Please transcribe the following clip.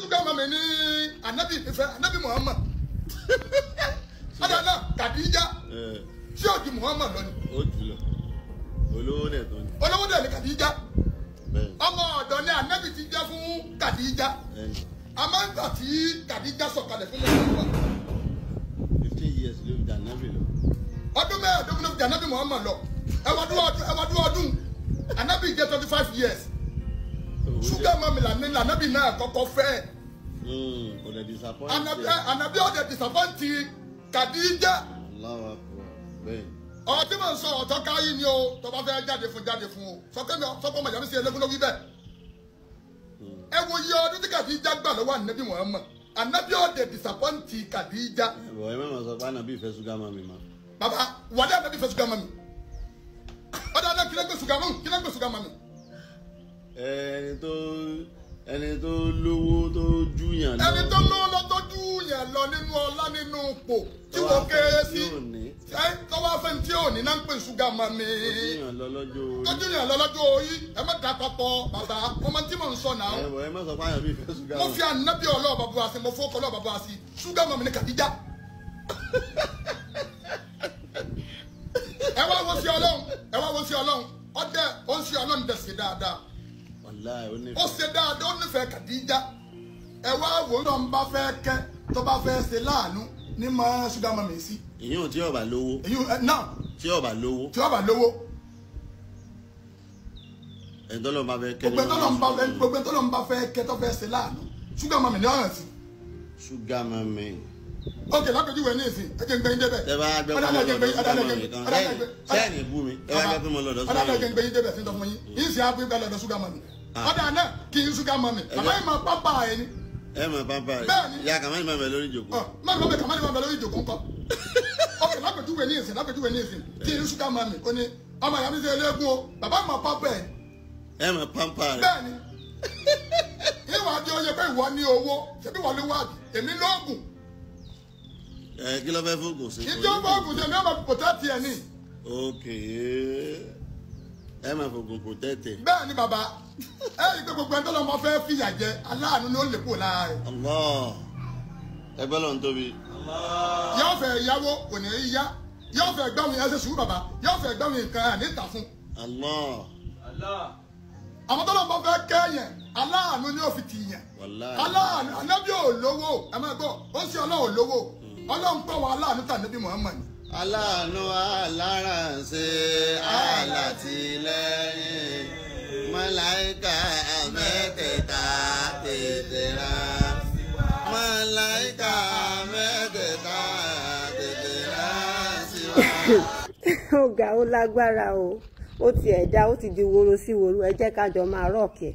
ṣúgà mami ní anabi ìfẹ́ anabi Muhammad. Ọ̀dà náà Kàdíjà tí ò ju Muhammad lọ ni. Ó jù lọ. Olówó dẹ̀ tó ni. Olówó dẹ̀ ni Kàdíjà. Ọmọ ọ̀dọ̀ ni anabi ti jẹ́ fún Kàdíjà. A máa ń gbà tí Kàdíjà sọ̀kalẹ̀ fún Muhammad. 15 years ló fi dànábì lọ. Ọdún 15 ló fi dànábì Muhammad lọ. Ẹwà dúró ọdún. Anabi jẹ́ 25 years. Ṣúgà mami lànàbì náà kọ́kọ́ fẹ́. Kò dẹ̀ disappoint. Anabi ọ̀dẹ̀ disappoint Kàdíjà. Allahu Akbar. Bẹ́ẹ̀. Ọ̀rọ̀ tí mò ń sọ ọ̀tọ́ káyí ni o, tó bá fẹ́ jáde fún jáde fún o. Sọ́kọ́ màjàmí sí ẹlẹ́gún ló wí bẹ́ẹ̀. Ẹ wo iye ọdún tí Kàdíjà gbà lọ́wọ́ Anabi Muhammad. Anabi ọ̀dẹ̀ disappoint Kàdíjà. Bọ̀ ẹ má ma sọ pé Anabi fẹ́ ṣúgà mami ma. Bàbá wàlẹ́ Anabi fẹ́ ṣúgà mami. Ọ̀dọ̀ Anabi kí ló ń gbé ṣúgà mami? Kí ló ń gbé ṣúgà mami? Ẹni tó lówó tó júyàn lọ. Ẹni tó lówó lọ tó júyàn lọ nínú ọlá nínú ipò tí wọ́n kéré sí. Tọ́wọ́ afẹ́ tí ò ní náà ń pè ṣúgà mami. Tó júyàn lọ lọ́jọ́ orí. Ẹ má dà papọ̀ bàbá. Mo máa tí mò ń sọ náà. Ẹ má sọ pé Ànábì fẹ́ ṣúgà mami. Mo fi Ànábì ọlọ́ọ̀ bàbá wa sí, mo fọ́ ọlọ́ọ̀ bàbá wa sí. Ṣúgà mami ni Kàdíjà. Ẹ wá wo sí Ọlọ́run. Ẹ wá wo sí Ọlọ́run. Ọdẹ ó ń ṣe Ọlọ́run dẹ̀ sí dáadáa. Ó ṣe dáadáa, ó nífẹ̀ẹ́ Kàdíjà. Ẹ wá wò ó ń bá fẹ́ kẹ́ tó bá fẹ́ ṣe láàánú ní mọ́ ṣúgà mami sí. Ìyún tí ó bá lówó. Ìyún náà. Tí ó bá lówó. Tí ó bá lówó. Ẹni tó lọ́n bá fẹ́ kẹ́. Gbogbo ẹni tó lọ́n bá fẹ́ kẹ́ tó fẹ́ ṣe láàánú. Ṣúgà mami ní ọ̀ràn sí. Ṣúgà mami. Ok, lápèjúwe ní ìsìn, ẹ jẹ́ ń gbẹ́yìn débẹ̀. Ẹ bá gbẹ́ fún mi lọ́dọ̀ ṣúgà mami kan. Sẹ́ẹ̀nì bú mi. Ẹ bá gbẹ́ fún mi lọ́dọ̀ ṣúgà mami. Ọ̀dà náà jẹ́ ń gbẹ́yìn débẹ̀ sí tọ́ fún yín. Ìsìn á gbé lọ́dọ̀ ṣúgà mami. Ọ̀dà náà kì í ṣúgà mami. Bàbá yìí máa pápá ẹ ni. Ẹ máa pápá rẹ. Bẹ́ẹ̀ni. Ìyá Kàmáàlì máa bẹ lórí ìjòkó. Máa bẹ Kàmáàlì máa bẹ lórí ìjòkó ńkọ́. Ok, lápèjúwe ní ìsìn, lápèjúwe ní ìsìn. Kì í ṣúgà mami. Ó ní ọmọ ìyá mi ṣe eléégún o. Bàbá máa pápá ẹ. Ẹ máa pápá rẹ. Bẹ́ẹ̀ni. Ìwà àti oyè pé ìwọ ní owó, ṣebí wọ́n ló wà bí? Èmi lóògùn. Ẹ kí ló fẹ́ fóògùn sí? Ìjọ fóògùn sí ni ó máa pòtẹ́tì ẹ̀ ní. Ok, ẹ máa fògùn pòtẹ́tì. Bẹ́ẹ̀ ni bàbá, ẹ rí i pé gbogbo ẹni tó lọ́mọ fẹ́ fìyà jẹ, aláàánú ni ó lè kó lára rẹ̀. Allah, ẹgbẹ́ lọ́n tóbi. Yóò fẹ́ yáwó kò ní í yá, yóò fẹ́ gbáwọn ẹ ṣe sùúrù bàbá, yóò fẹ́ gbáwọn nǹkan ẹ̀ níta fún. Allah. Àwọn tó lọ́mọ fẹ́ kẹ́yìn, aláàánú ni ó fi tì yẹn. Aláàánú, Ànábì ò lówó, ẹ máa gbọ́, ó sì Ọlọ́run ò lówó. Ọlọ́run pọ̀ wọ́n aláàánú tà níbi Muhammad. Aláàánú alárànṣe alátìlẹ́yìn màláíkà mẹ́tẹ̀ẹ̀ta tètè rán. Màláíkà mẹ́tẹ̀ẹ̀ta tètè rán sí wa. Ó ga, ó lágbára o, ó ti ẹ̀dá, ó ti di woro sí woro. Ẹ jẹ́ ká jọ máa rọ̀ọ̀kì ẹ̀.